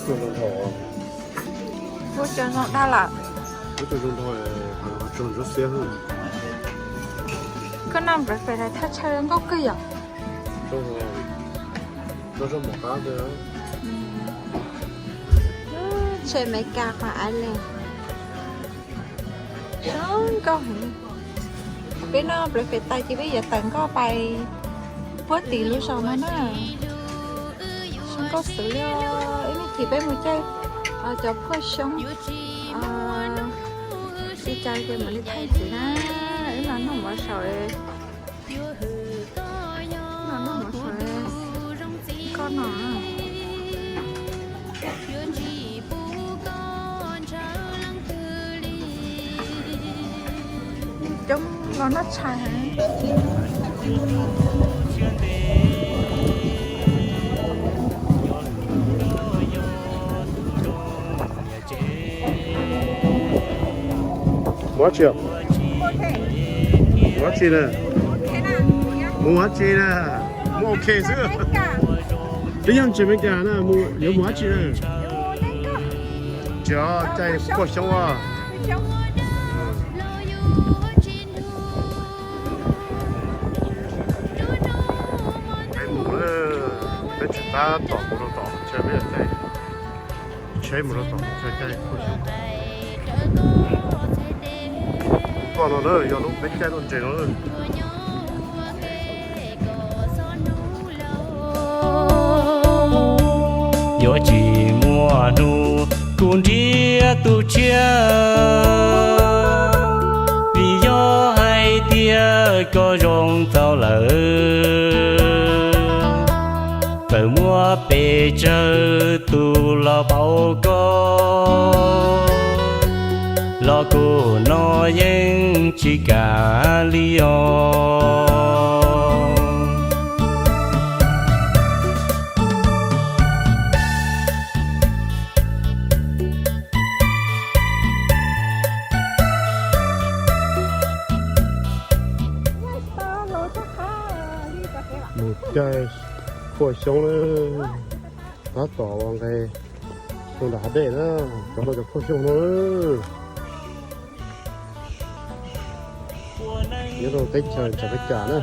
Ua cov zoo dag lawm. Ua cov zoo dag, tsuag ntsuab xiab. Koj noj breakfast thaj chaw zoo nkauj kawg yom. Tsheb Amelikas qhov island zoo nkauj heev. Peb noj breakfast tas ces peb yuav tawm nkoj pais puag tim lub zos no na. Zoo nkauj xwb li. Ib me chim peb mus caij cov phuaj xyoob li cas ces mam li thaij ntxiv na. Wb los noj mov saum, los noj mov saum koj no. Coob los noj tshais heev. Mus dab tsi? Mus dab tsi na? Mus dab tsi na? Mus ok xwb. Twb yog tsis Amelikas na, yuav mus dab tsi na? Tsis, caij phuaj xyoob a. Peb mus, peb tseem tab tom mus rau tom chaw peb caij tsheb mus rau tom chaw caij phuaj xyoob. Koj no na yog lub peb caij tuaj ntses no. Yuav tsis muaj hnub kuv nrhiav tus tshiab, vim yog hais tias koj zoo txaus lawm. Txawm muaj pes tsawg tus los pauv koj, los kuv no yeej tsis kam li os. Mus caij phuaj xyoob na, tab tom ua nqe rau nram hav dej na, cov no cov phuaj xyoob no. Nyob rau teb chaws Amelikas na.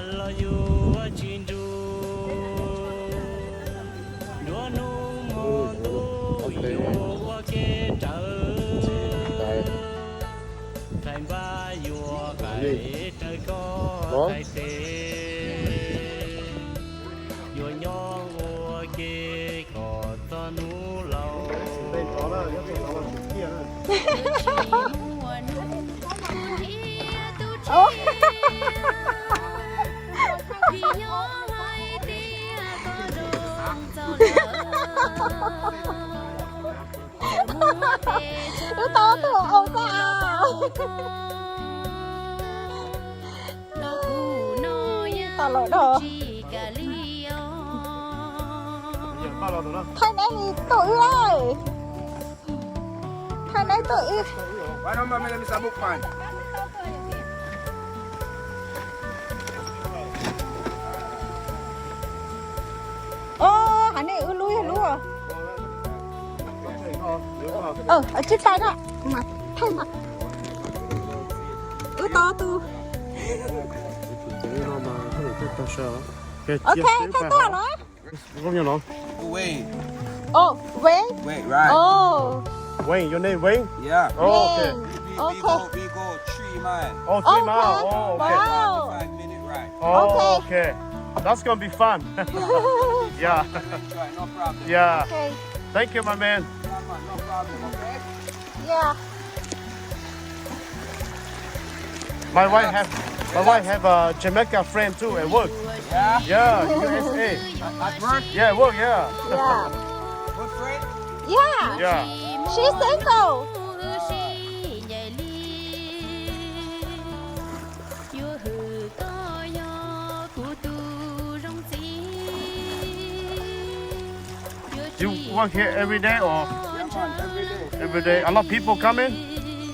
Wb tau tus aus tas. Tau los dog. Thaij neb li tuaj wb lawm. Thaij neb tuaj wb. Os, hav nej wb lub yog lub. Tsis pais na, mas thaij mas. Wb tau tus. Ok, thaij tuaj los. Wait. Oh, Wayne. Wayne, right. Oh. Wayne, your name Wayne? Yeah. Oh, okay. Wayne. We, we, okay. We go, we go three mile. Oh, three mile. Oh, okay. Wow. Oh, okay. Okay. That's gonna be fun. Yeah. Enjoy, no problem. Yeah. Okay. Thank you, my man. Yeah, man, no problem, okay? Yeah. My wife have, my wife have a Jamaica friend too at work. Yeah? Yeah, U S A. At, at work? Yeah, work, yeah. Yeah. Good friend? Yeah. Yeah. She's single. You work here every day or? Yeah, man, every day. Every day. A lot of people coming?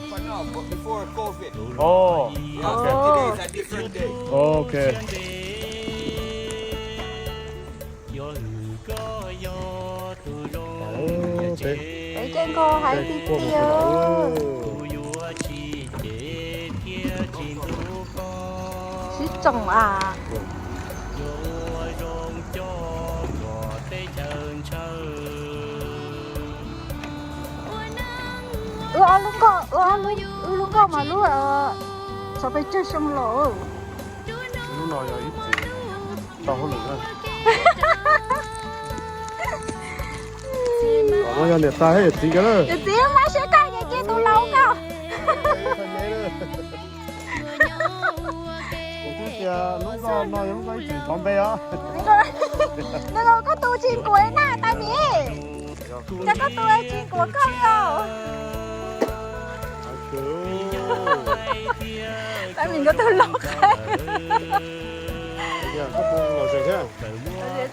But no, but before covid. Oh, yeah, okay. Fifty days a different day. Okay. Yog koj yog tus zoo, Peb caij nkaus hais tiag tiag. Sib tsoom as. Wb ob lub nkoj, wb lub nkoj mas lub xyov pes tsawg xyoo los. Lub no yog ib txwm tau hauj lwm na. Yog niam tais thiab yawm txiv nkawd na. Yawm txiv, muab siab koj ces cia tus laus koj. Kuv twb tias lub nkoj no yog lub nkoj ib txwm thov npe os. Nws koj tus tsis nkuav na, tais Mim. Cas koj tus tsis nkuav koj li os? Tais Mim nkawd tus laus qhev.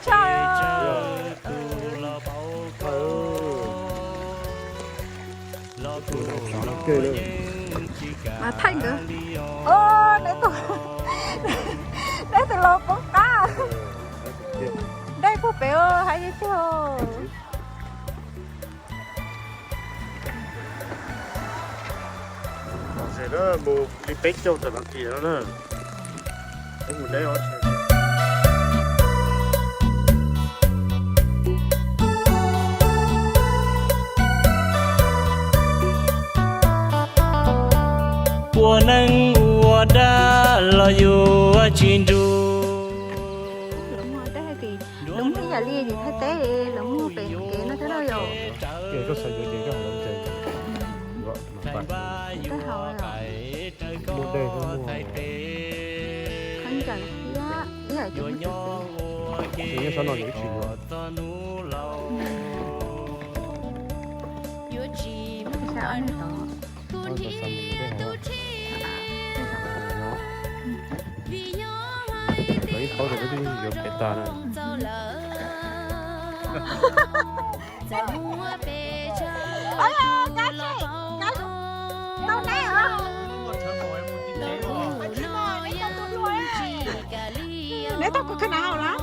Tshaj. Mas thaij nkawd. Neb tus laus poob qab. Dai puag pem hais tiag tiag. Mus li peb caug tawm las tim no na. Ua neej ua dab los yuav tsis nrug. Lawv muag dab hais tias lawv muag ib yam li tim Thaib teb, lawv muag pem kev no thiab no yom. Koj xav yuav ces koj hais lawv ntseeg. Koj hais muag dej, muag khaub ncaws thiab ib yam cov muag txawv txawv. Ces nyob sab no yuav ib tsis yuav. Ib qhov rau peb twb yuav pem tas na. Neb tau kuv kha na hauv lawm.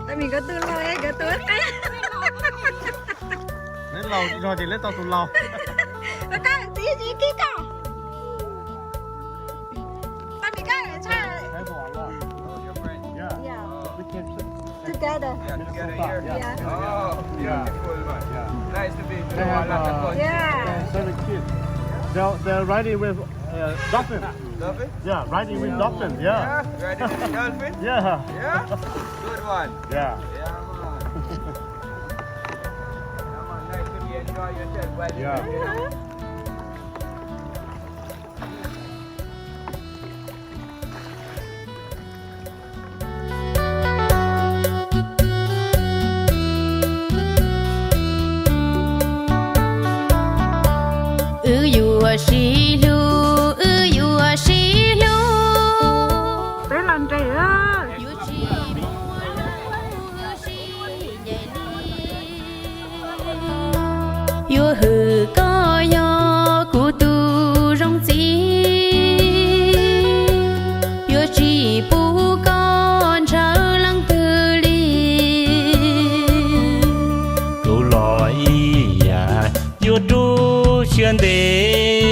Tais Mim nkawd tus laus, nkawd tus qab. Neb laus zog ces neb tau tus laus. Koj txiv tsis kib koj. Tais Mim koj tshaj. Together. Yeah, together here. Yeah. Oh, beautiful, man. Nice to meet you. They have, uh, seven kids. They're, they're riding with, uh, dolphin. Dolphin? Yeah, riding with dolphin, yeah. Yeah, riding with dolphin? Yeah. Yeah? Good one. Yeah. Yeah, man. Come on, nice to meet you. Enjoy yourself while you're here. Wb yuav sib hlub, wb yuav sib hlub. Peb los nres. Yuav hwm koj yog kuv tus zoo txiv, yuav tsis pub koj ntshaw leej twg li. Kuv los ib yam yuav rub siab ntev,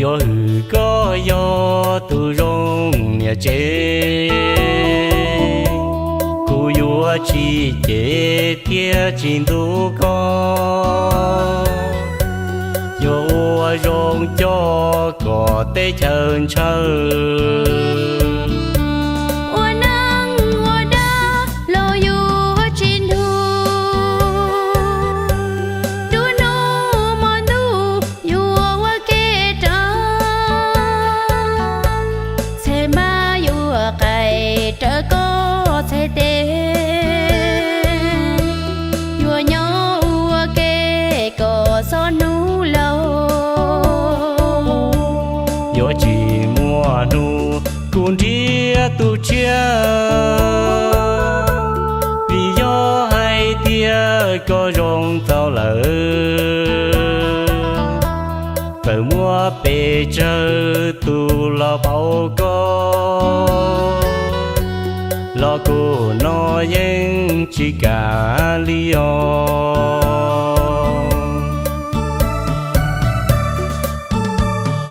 yuav hwm koj yog tus zoo niam tsev. Kuv yuav tsis cem thiab tsis ntuj koj, yuav ua zoo coj kom teb chaws ntshaw. Ua neej ua dab los yuav tsis nrug, nruab hnub hmo ntuj yuav ua ke raws, txhais mas yuav qais raws koj txhais tes, yuav nyob ua ke kom txog hnub laus. Yuav tsis muaj hnub kuv nrhiav tus tshiab, vim yog hais tias koj zoo txaus lawm. Txawm muaj pes tsawg tus los pauv koj, Los kuv no yeej tsis kam li os.